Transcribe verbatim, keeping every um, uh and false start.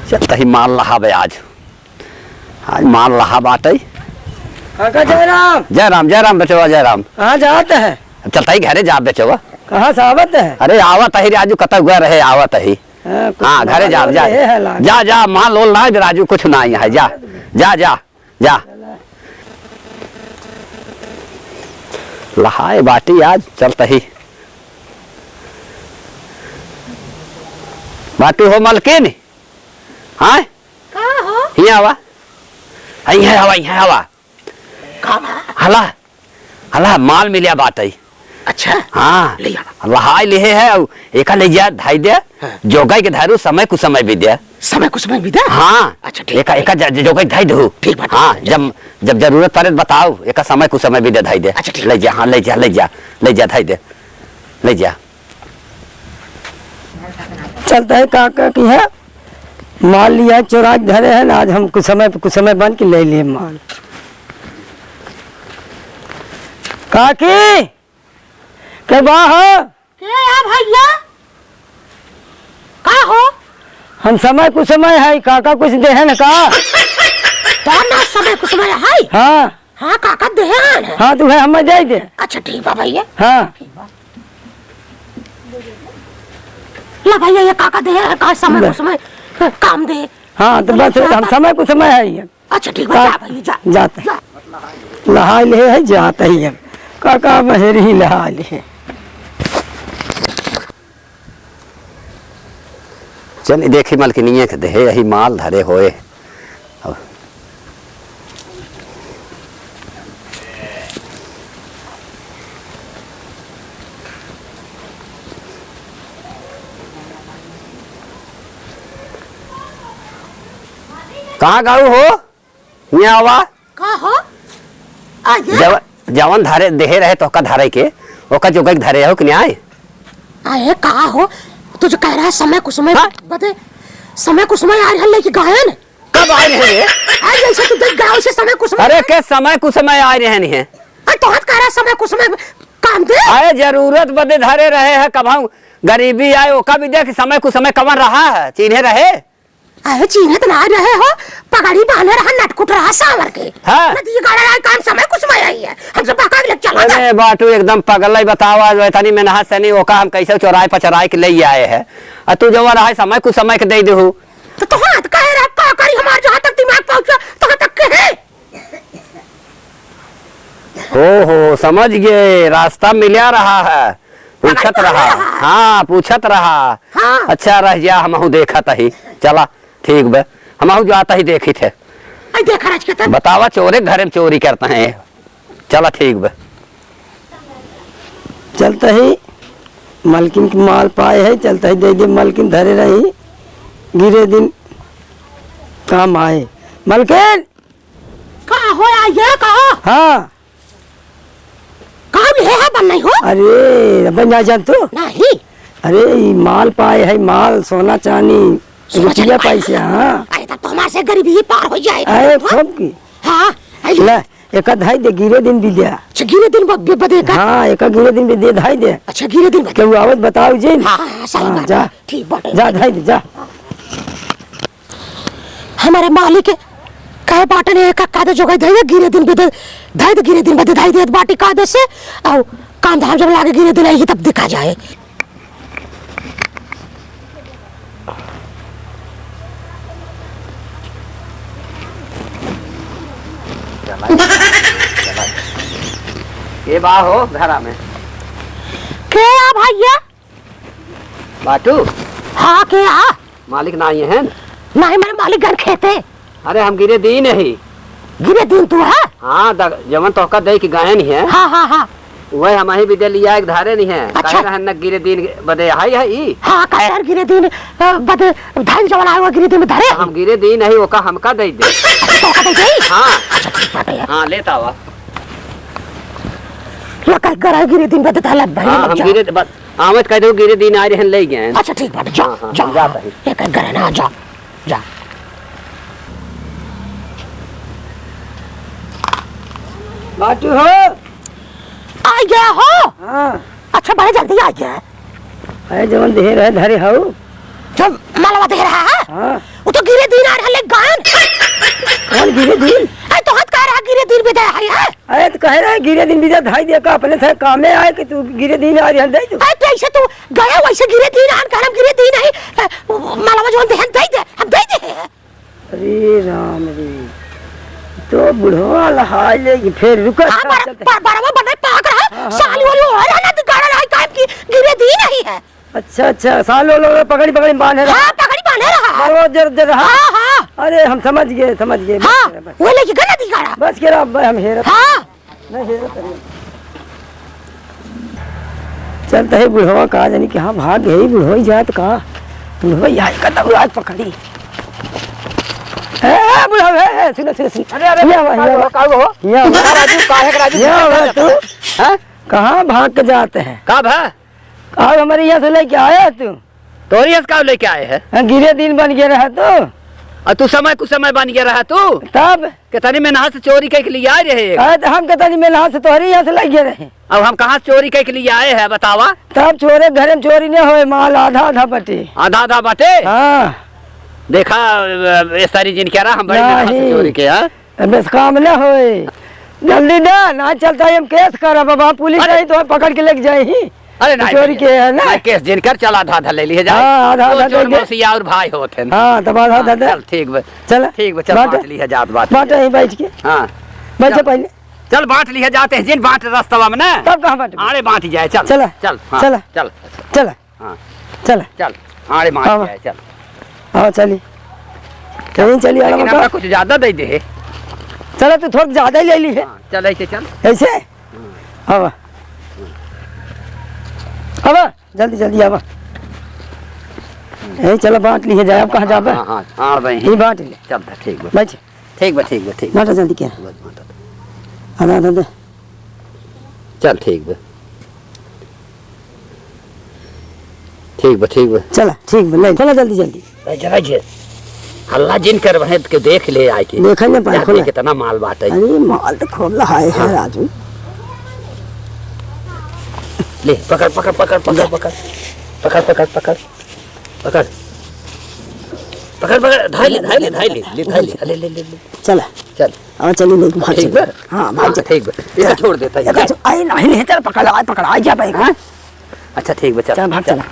चलतही माल लहावे आज। आज माल लहा बाटइ। काका जय राम। जय राम, जय राम बेटवा, जय राम। कहाँ जात है? चलतही घरे जा बेटवा। कहाँ से आवत है? अरे आवत ही राजू, कतउ गए रहे, आवत ही। हाँ, कुछ हाँ, घरे माल जा, ओल जा। रहे है लागे। जा, जा, माल ओल ना राजू, कुछ नाहीं है, जा, जा, जा। जा। लहाए बाटी आज चलतही। बाटू हो मलकिन। हाँ? का हो? हियाँ आवा। हियाँ आवा, हियाँ आवा। का बा? हला। हला, माल मिल्या बाटइ। अच्छा। हाँ। ले आवा। लहाई लिहे है, अउ एका ले जा, धाई दे। हाँ। जोगाई के धारू समय कुसमय बिद्या। समय कुसमय बिद्या? हाँ। अच्छा, ठीक एका, बा। एका ज-, ज-, जोगाई धाई दहू। ठीक बा, ठीक हाँ, बा। जब, जब जरूरत परे त बताओ, एका समय कुसमय बिद्या धाई दे। अच्छा, ठीक ले बा। जा, हाँ, ले जा, ले जा, ले जा, धाई दे। ले जा। चलतही काका किहाँ माल लिया चोरा के धरे हैं ना, आज हम कुसमय, कुसमय बन के ले लिए माल। काकी, के बा हो? के आ भइया? का हो? हम समय कुसमय है, काका कुछ देहे न का? तोर ना समय कुसमय है? हाँ। हाँ, काका देहे है। हाँ, तू है, हमें दे दे। अच्छा, ठीक बा भइया। हाँ। ठीक बा। ला भइया, ये काका देहे है, का समय ले। कुसमय काम दे। हाँ, तो अरे बस हम जाता। समय कुसमय है ये। अच्छा, ठीक बा, का-, जा भइया, जा। जात है। जा। लहाई लिहे है, जात ही है। काका बहेर ही लहाई लिहे। चल, देखी मलकिनिया के देहे, यही माल धरे होए। अब कहाँ गाऊ हो? हियाँ आवा। का हो? आगे? जव-, जवन धरे, देहे रहे तोहका धरे के, ओका जोगाई के धरे हो कि नहीं आए? आए, का हो? तू जो कह रहा है समय कुसमय हाँ? बदे, समय कुसमय आ रहल लेके गायन? कब आए रहे रे? आज जैसे तू देख गाँव से समय कुसमय अरे, के समय कुसमय आए रहे नहीं है? अरे, तो हाथ कह रहा है समय कुसमय काम दे? अरे, जरूरत बदे धरे रहे है, कब हम गरीबी आए, ओका भी देख समय कुसमय कवन रहा है, चिन्हे रहे? अरे चीन्हे त ना रहे हो, पगड़ी बांधे रहा, नटकुट रहा सांवर के। हाँ। नदी गाड़ा रहा, काम समय कुसमय आई है। हमसे बहका के लेके चला अरे जा। बाटू एकदम पगलई बतावा, जो इतनी मेहनत से नहीं, ओका हम कैसे चोराए पचराए के ले आए हैं। आ तू जो रहा है समय कुसमय के दे देहू। तो तोहार कहे रहा, का करी हमार जहाँ तक दिमाग पहुँचा, तहाँ तक के है। हो, हो, समझ गए, रास्ता मिल्या रहा है। पूछत पकड़ रहा। रहा। हाँ, पूछत रहा। हाँ। अच्छा रह जा, हमहू देखत ही। चला, ठीक बे। हमहू जात ही देखित है। आई देख राज के तब। बतावा, चोरे के घरे में चोरी करत हैं। चला, ठीक बे। चलत ही मलकिन के माल पाए है, चलत ही दे दे, मलकिन धरे रही, गिरे दिन काम आए। मलकिन! का हो आइए, कहो। हाँ। का लिहे है बन नहीं हो? अरे, बन जा जान तू। नहीं। अरे, ई माल पाए है, माल, सोना चानी, सोना रुपया चानी पाए पैसे, हाँ। अरे, तब तो हमारे से गरीबी ही पार हो जाए। अरे, हाँ? खूब की। हाँ, आई ले। ले, एका धाई दे, गिरे दिन भी दे। अच्छा, गिरे दिन ब-, ब-, बदे का? हाँ, एका गिरे दिन भी दे, धाई दे। अच्छा, गिरे दिन बदे। केहू आवत बताओ जी। हाँ, हाँ, सही हाँ, बात जा। है। ठीक बात है। जा, धाई दे, जा। हमारे मालिक कहे बाटन, एक का दे जोगाई धाई दे, गिरे दिन बदे धाई दे, गिरे दिन बदे धाई दे बाटी का दे से, अउ काम धाम जब लागे गिरे दिन आई तब देखा जाए। ये बा हो घरा में। के आ भैया? बाटू? हाँ, के आ? मालिक ना आइए हैं? नहीं, मेरे मालिक घर खेते। अरे, हम गिरे दीन ही। गिरे दीन तू है? हाँ, द-, जवन तोहका दे के गए नहीं है। हाँ, हाँ, हाँ। वही हम ही बिदे लिया एक धारे नहीं है। अच्छा। कहे रहन न गिरे दीन बदे, हाय है ई? हाँ, कहे रहन गिरे दीन, अ, बदे, धान जवन आए हुआ गिरे दीन में धरे। तो हम गिरे दीन नहीं, ओका हमका दे दे। अच्छा, तोहका दे दे? हाँ। अच्छा, ठीक बात है यार। हाँ, लेता आवा। लका गराई गिरे दिन बदे धालत भाई हाँ, मत हम जा। गिरे, बस, आवत कह दो, गिरे दिन आए रहन, ले गए। अच्छा, ठीक बात, जा, हाँ, हाँ, जा, हम जात हाँ। हई। एक, एक गरे ना, जा, जा। बाटू हो? आ गया हो? हाँ। अच्छा, बड़े जल्दी आ गया। अरे, जवन देहे रहे, धरे हऊ। जब मालवा दे रहा है? हाँ। वो तो गिरे कौन गिरे दिन? अरे, तो हाथ कह रहा गिरे दिन बिदा है, है? अरे, तो कह रहे गिरे दिन बिदा धाई दे का, अपने थे कामे आए कि तू गिरे दिन आ रही है, दे तू। अरे, तो ऐसे तू गया, वैसे गिरे दिन आन, कहना हम गिरे दिन आई, अ, मालवा जौन देहन दे दे, हम दे दे। अरे राम रे, तो बुढ़वा लहाई ले कि फिर रुका, हाँ, चल, बर-, चल, चल। बर-, बरवा बने पाक रहा, हाँ, हाँ, साली हाँ। वाली और है ना, तो गाड़ा रहा, काहे कि गिरे दिन आई है। अच्छा, अच्छा, सालो लो, लो, पकड़ी, पकड़ी बांधे रहा। हाँ, पकड़ी बांधे रहा। मारो, जर, जर रहा। हाँ, हाँ। अरे, हम समझ गए, समझ गए, बस हाँ, करा, बस। वो लेके गलत ही गाड़ा। बस करा, अब हम हेरत हाँ। नहीं, हेरत नहीं। चलता है बुढ़वा, का जानी कहाँ भाग गई बुढ़वा ही जात का। बुढ़वा ही आई, कतौ आज पकड़ी। ए, बुढ़वा, ए, ए, सुनो, सुनो, सुनो। अरे, अरे, ये आवा, का ये हो, आवा। का हो? ये आवा। का राजू, का है राजू? ये आवा तू। हाँ? कहाँ भाग के जाते हैं? का भा? अब हमारे यहाँ से लेके आया तू? तोरी हंस का लेके आए है? हाँ, गिरे दिन बन गया रहा तू। और तू समय कुछ समय बन गया रहा तू? तब? कितनी मेहनत से चोरी करके लिए आए रहे। अरे, तो हम कितनी मेहनत से तोहरे यहाँ से लग गए रहे। अब हम कहाँ से चोरी करके लिए आए हैं, बतावा? तब चोरे के घरे में चोरी नहीं होए, माल आधा आधा बटे। आधा आधा बटे? हाँ। देखा, अ, इस तारी जिन कह रहा, हम बड़ी मेहनत से नहीं। चोरी के, हाँ? अब इस काम न होए। जल्दी दे, ना चलता हम केस करब, अब पुलिस अरे। आई तो पकड़ के लेके जाए ही। अरे नहीं, चोरी नहीं। के है ना? नहीं, केस जिनकर चल आधा आधा ले लिए जा। हाँ, आधा वो आधा चोर दे दे। मौसिया और भाई होत हैं। हाँ, तब आधा हाँ, आधा दे। चल ठीक बा। चला। ठीक बा, चल बांट। बांट लिए जात बात बांट है। यहीं बैठ के। हाँ। बैठ जा चल। पहले। चल बांट लिए जाते हैं जिन बांट रस्तवा में ना। तब कहाँ बांट? अरे बांट जाए, चल। चला। चल, हाँ, चला। चल। चला। हाँ। चला। चल, आड़े मार हाँ। के आए, चल। हाँ, चली। चल। यहीं चली, आराम लेकिन का। हमरा कुछ ज्यादा दे दे। चला, तू थोड़ा ज्यादा ही ले ली है। हाँ, चल, ऐसे चल। ऐसे? हाँ। आवा। आवा, जल्दी, जल्दी आवा। यहीं चला, बांट लिए जाए, अब कहाँ जाबे? हाँ, हाँ, हाँ, भाई। यहीं बांट ले। चल, ठीक बा। बैठ। ठीक बा, ठीक बा, ठीक बा। बांटा जल्दी क्या? बस बांटा। आधा, आधा दे। चल, ठीक बा। ठीक बा, ठीक बा। चला, ठीक बा, ले, खोला जल्दी, जल्दी। ए, जरा जे, हल्ला जिन कर, वहीं के देख ले आके। देखा ना, पाए जाके खोला। कितना माल बाटे। अरे, माल तो खूब लहाए है हाँ। राजू। ले, पकड़, पकड़, पकड़। पकड़, पकड़, पकड़। पकड़, पकड़, पकड़, धाई ले, धाई ले, धाई ले, ले, धाई ले, ले, ले, ले। चला। चल। हाँ, चलिए, लेके भाग ठीक चलिए। बा? हाँ, भाग हाँ, चल। ठीक बा। इसे छोड़ देता है। इसे चल। छो-, अरे, नहीं, नहीं, चल, पकड़, आज पकड़, आ जा भाई। हाँ? अच्छा, ठीक बा, चल, चल, भाग चल। चला।